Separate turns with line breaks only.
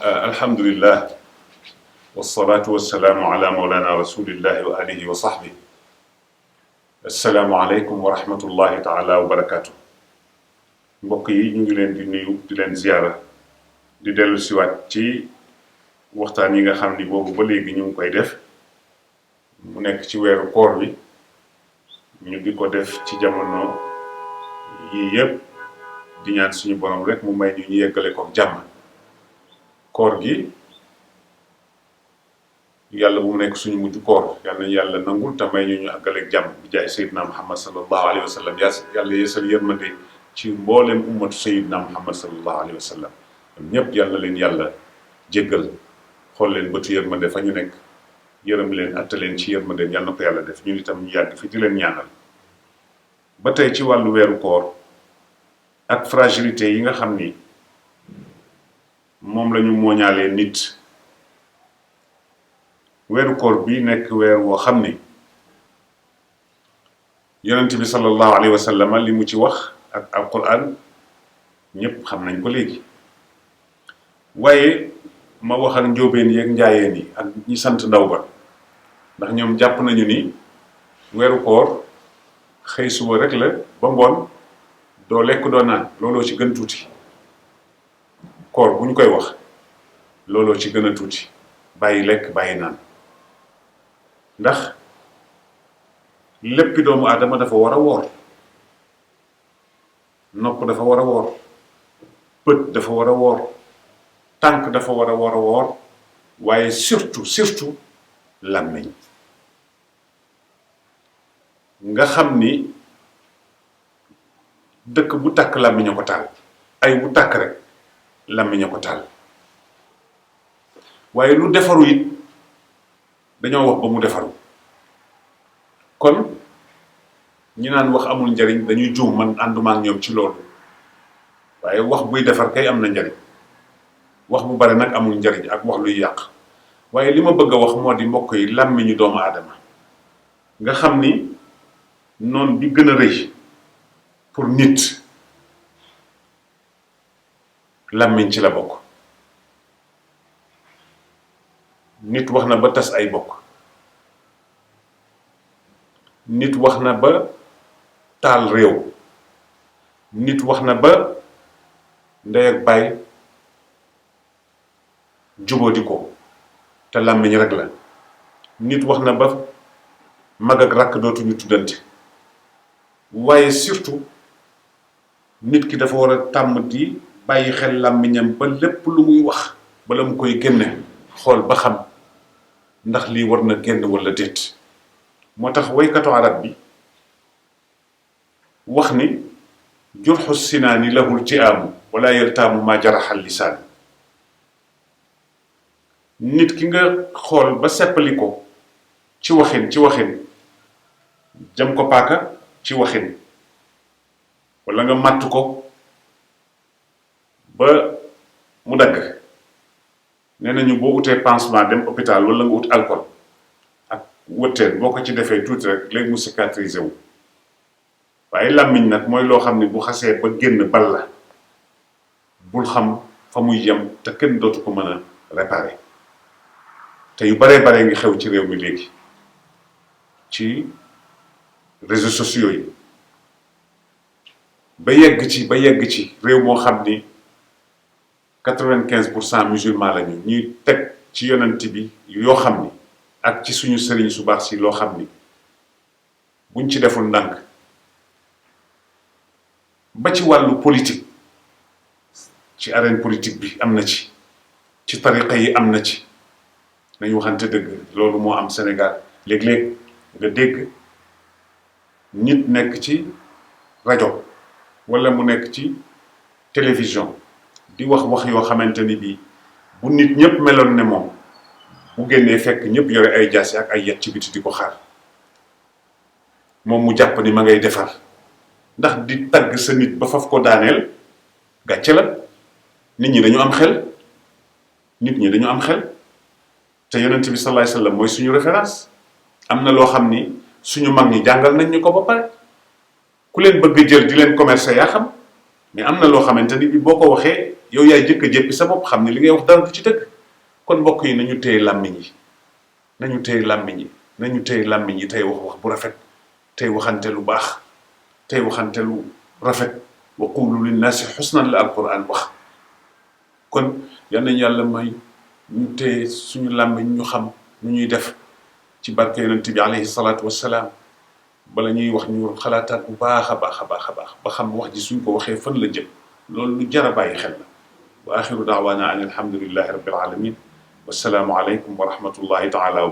alhamdulillah wasalaatu wasalaamu ala mawlana rasulillahi wa alihi wa sahbi. assalaamu aleykum wa rahmatullahi taala wa barakaatu. mbokk yi ñu ngi leen di nuyu di leen ziyaara di dellu siwaat ci waxtaan yi nga xam ni boobu ba léegi ñu ngi koy def mu nekk ci weeru koor bi ñu di ko def ci jamono yii yëpp di ñaan suñu borom rek mu may ñu yeggale ko jàmm. koor gi yàlla bu mu nekk suñu mujj koor yàlla nañu yàlla nangul te may ñu àggaleeg jàmm bi jaay Seydina Muhammad sallallahu alayhi wa sallam yàlla yeesal yërmande ci mboolem ummatu Seydina Muhammad sallallahu alayhi wa sallam ñëpp yàlla leen yàlla jéggal xool leen bëtu yërmande fa ñu nekk yërëm leen atta leen ci yërmande yàlla na ko yàlla def ñun itam ñu yàgg fi di leen ñaanal. ba tey ci wàllu weeru koor ak fragilité yi nga xam ni moom la ñu mooñaalee nit. weeru koor bi nekk weer woo xam ni yonent bi sallallahu alayhi wa sallam li mu ci wax ak alquran ñëpp xam nañ ko léegi. waaye ma wax ak njóobeen yeeg njaayeen yi ak ñi sant ndaw ba ndax ñoom jàpp nañu ni weeru koor xëy suba rek la ba ngoon doo lekk doo naan looloo ci gën tuuti. koor bu ñu koy wax looloo ci gën a tuuti bàyyi lekk bàyyi naan ndax léppi doomu aadama dafa war a woor. nopp dafa war a woor, bët dafa war a woor, tànk dafa war a woor waaye surtout làmmiñ nga xam ni dëkk bu tàkk làmmiñ a ko taal ay bu tàkk rek làmmiñ a ko taal waaye lu defaru it dañoo wax ba mu defaru. kon ñi naan wax amul njariñ dañuy juum, man ànduma ak ñoom ci loolu waaye wax buy defar kay am na njariñ. wax bu bari nag amul njariñ ak wax luy yàq. waaye li ma bëgg a wax moo di mbokk yi làmmiñu doomu aadama nga xam ni noon bi gën a rëy pour nit làmmiñ ci la bokk. nit wax na ba tas ay bokk, nit wax na ba taal réew, nit wax na ba ndey ak baay jubóodi ko te làmmiñ rek la. nit wax na ba mag ak rakk dootuñu tuddante. waaye surtout nit ki dafa war a tàmm di bàyyi xel làmmiñam ba lépp lu muy wax bala mu koy génne xool ba xam ndax lii war na génn walla déet. moo tax waykatu arab bi wax ni jurxu sinaani lahul tiaamu wala yaltaamu ma jaraxal lisaan. nit ki nga xool ba seppali ko ci waxin jam ko paaka ci waxin walla nga màtt ko ba mu dagg. nee nañu boo utee pansement dem hôpital walla nga ut alcool ak wëtteen boo ko ci defee tuuti rek léegi mu cicatriser wu. waaye làmmiñ nag mooy loo xam ne bu xasee ba génn bal la bul xam fa muy yem te kenn dootu ko mën a réparer. te yu bare ngi xew ci réew mi léegi ci réseaux sociaux yi ba yegg ci réew moo xam ni 95% musulman lañu ñuy teg ci yonent bi yoo xam ni ak ci suñu sëriñ su baax si loo xam ni buñ ci deful ndànk ba ci wàllu politique ci arène politique bi am na ci tariqa yi am na ci. nañu waxante dëgg loolu moo am Sénégal léeg-léeg nga dégg nit nekk ci rajo walla mu nekk ci télévision di wax yoo xamante ni bii bu nit ñëpp meloon ne moom bu génnee fekk ñëpp yore ay jaasi ak ay yet ci biti di ko xaar moom mu jàpp ni ma ngay defar. ndax di tagg sa nit ba faf ko daaneel gàcce la. nit ñi dañu am xel te yonent bi sallallahu alayhi wasallam mooy suñu référence. am na loo xam ni suñu mag ñi jàngal nañ ñu ko ba pare ku leen bëgg jël di leen commercer yaa xam mais am na loo xamante ni bi boo ko waxee yow yaay jëkk a jéppi sa bopp xam ne li ngay wax dara du ci dëgg. kon mbokk yi nañu téye làmmiñ yi nañu téye làmmiñ yi nañu téye làmmiñ yi tey wax bu rafet tey waxante lu baax tey waxante lu rafet wa qulu linnaasi xusnan la alquran wax. kon yal nañu yàlla may ñu téye suñu làmmiñ ñu xam nu ñuy def ci barke yonent bi alayhi salaatu wassalaam bala ñuy wax ñu xalaataat bu baax a baax a baax a baax ba xam wax ji suñ ko waxee fan la jëm loolu lu jar a bàyyi xel la. wa axiru daawaana an alhamdulillahi rabbil alamin wassalaamu aleykum wa rahmatullahi taala wa